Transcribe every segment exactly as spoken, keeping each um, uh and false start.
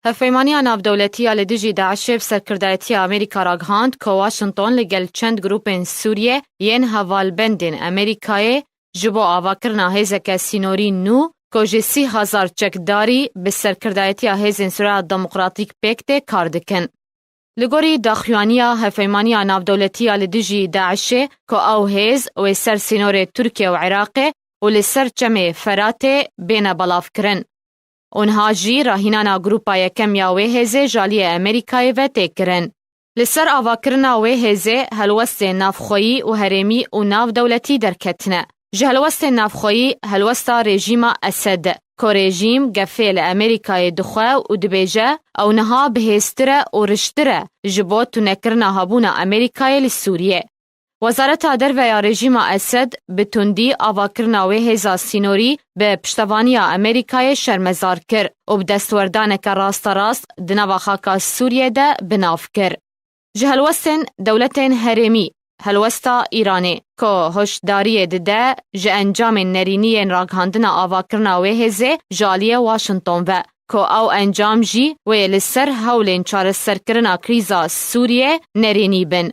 Hevpeymaniya Navdewletî ya li dijî DAIŞê bi serkirdayetiya Amerîka ragihand ku Washington li gel çend grûpên Sûriyê yên hevalbendên Amerîkayê ji bo avakirina hêzeke sînorî nû ku ji sî hezar çekdarî bi serkirdayetiya Hêzên Sûriya Demokratîk pêk tê kar dikin. Li gorî daxuyaniya Hevpeymaniya Navdewletî ya li dijî DAIŞê ku ew hêz wê ser sînorê Tirkiye û Iraqê û li ser çemê Feratê bêne belavkirin. Û niha jî rahînana grûpa yekem ya wê hêzê ji aliyê Amerîkayê ve tê kirin. Li ser avakirina wê hêzê helwestên navxweyî û herêmî û navdewletî derketine. Ji helwestên navxweyî helwesta rejîma Esed e, ku rejîm gefê li Amerîkayê dixwe û dibêje ew niha bihêztir e û riştir e ji bo tunekirina hebûna Amerîkayê li Sûriyê. Wezareta Derve ya rejîma Esed bi tundî avakirina wê hêza sînorî bi piştevaniya Amerîkayê şermezar kir û bi destwerdaneke rasterast di nava xaka Sûriyê de bi nav kir. Ji helwestên dewletên herêmî, helwesta Îranê, ku hoşdariyê dide ji encamên nerînî yên ragihandina avakirina wê hêzê ji aliyê Washington ve, ku ew encam jî wê li ser hewlên çareserkirina krîza Sûriyê nerînî bin.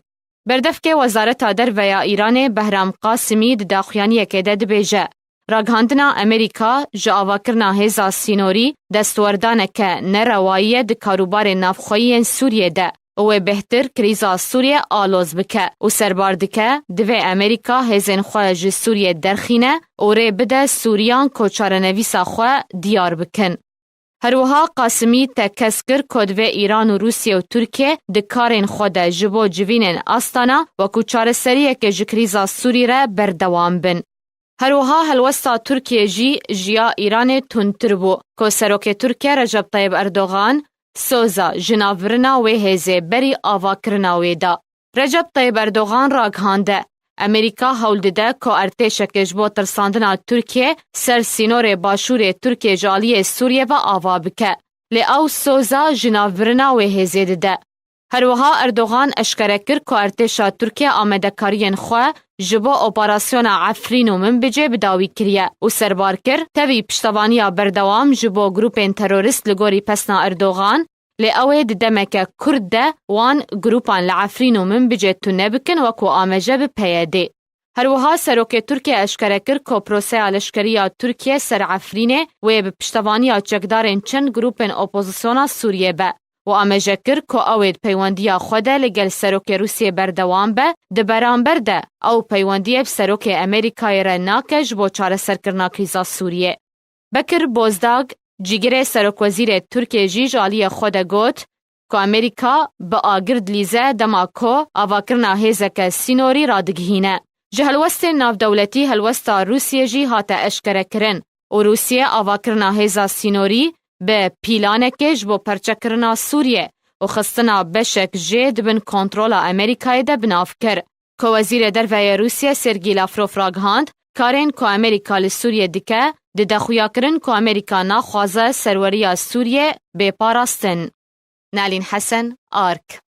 Berdevkê Wezareta Derve ya Îranê Behram Qasimî di daxuyaniyekê de dibêje, ragihandina Amerîka ji avakirina hêza sînorî destwerdaneke nerewayî ye di karûbarên navxweyî yên Sûriyê de û wê bêhtir krîza Sûriyê aloz bike û serbar dike, divê Amerîka hêzên xwe ji Sûriyê derxîne û rê bide Sûriyan ku çarenivîsa xwe diyar bikin. Her wiha Qasimî tekez kir ku divê Îran û Rûsye û Tirkiye di karên xwe de ji bo civînên Astana wekû çareseriyeke ji krîza Sûrî re berdewam bin. Her wiha helwesta Tirkiye jî ji ya Îranê tundtir bû, ku Serokê Tirkiye Recep Tayyip Erdogan soza jinavbirina wê hêzê berî avakirina wê da. Recep Tayyip Erdogan ragihande, Amerîka hewl dide ku artêşeke ji bo tirsandina Tirkiye ser sînorê başûrê Tirkiye ji aliyê Sûriye ve ava bike. Lê ew soza jinavbirina wê hêzê dide. Her wiha Erdogan eşkere kir ku artêşa Tirkiye amadekariyên xwe ji bo operasyona Efrîn û Minbicê bi dawî kiriye û serbar kir, tevî piştevaniya berdewam ji bo grûpên terorîst li gorî pesna Erdogan, lê ew ê di demeke kurt de wan grûpan li Efrîn û Minbicê tune bikin wekû amaje bi P Y D'ê. Her wiha Serokê Tirkiye eşkere kir ku proseya leşkerî ya Tirkiye ser Efrînê wê bi piştevaniya çekdarên çend grûpên opozisyona Sûriyê be û amaje kir ku ew ê di peywendiya xwe de li gel Serokê Rûsiyê berdewam be, di beramber de ew peywendiyê bi Serokê Amerîkayê re nake ji bo çareserkirina krîza Sûriyê. Bekir Bozdag, cîgirê serokwezîrê Tirkiyê jî ji aliyê xwe de got ku Amerîka bi agir dilîze dema ku avakirina hêzeke sînorî radigihîne. Ji helwestên navdewletî helwesta Rûsiyê jî hate eşkerekirin û Rûsiye avakirina hêza sînorî bi pîlanekê ji bo perçekirina Sûriyê û xistina beşek jê di bin kontrola Amerîkayê de bi nav kir. Ku Wezîrê Derve yê Rûsiyê Sergî Lavrov ragihand, karên ku Amerîka li Sûriyê dike, dide xuyakirin ku Amerîka naxwaze serweriya Sûriyê bê parastin. Nalîn Hesen, Ark.